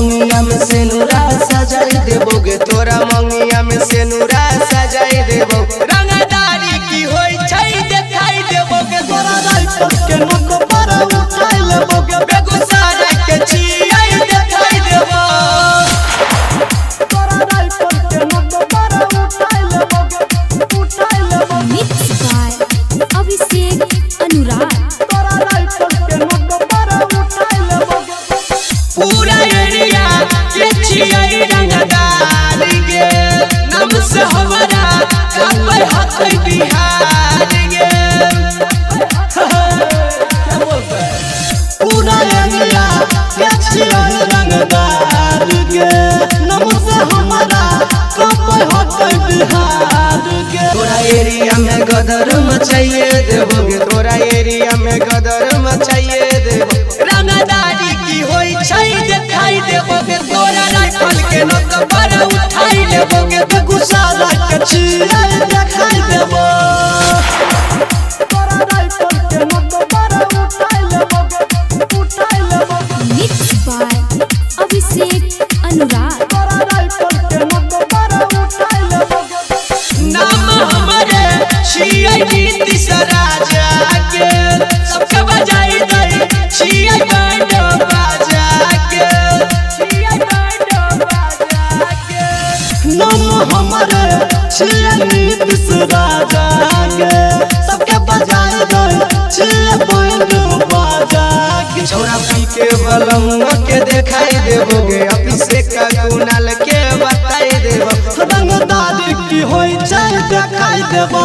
मंगिया में सेनुरा सजाई देबोगे, तोरा मंगिया में सेनुरा सजाई देबो। रंगदारी की होई छै देखाई देबोगे, तोरा राइफल के नोक पर उठाई लेबोगे। बेगूसराय के छियै देखाई देबो। तोरा राइफल के नोक पर उठाई लेबोगे, उठाई लेबोगे। मिक्स बाय अभिषेक अनुराग। तोरा राइफल के नोक पर उठाई लेबोगे। पूरा एरिया के छियै रंगदारी गे, नाम से हमरा कांपै हकै बिहार गे। पूरा एरिया के छियै रंगदार गे, नाम से हमारा कांपै हकै बिहार गे। तोरा एरिया में गदर मचाइए देबोगे, तोरा एरिया में गदर मचाइए देबो। रंगदारी की होई छै देखाई देबोगे, तोरा राइफल के नोक पर उठाई लेबोगे। बेगूसराय के छियै देखाई देबो। तोरा राइफल के नोक पर उठाई लेबोगे, उठाई लेबोगे। मिक्स बाय अभिषेक अनुराग। तोरा राइफल के नोक पर उठाई लेबोगे। नाम हमरे छियै नीतीश राजा के, सबके बजाई दै छियै बैंड बाजा के, छियै बैंड बाजा के। नाम हमरे छियै नीतीश राजा गे, सबके बजाय दै छियै बैंड बाजा गे। छौरा पी के बलमुआ के देखाई देबोगे, अभिषेक कुणाल के बताई देबो। रंगदारी की होई छै देखाई देबो।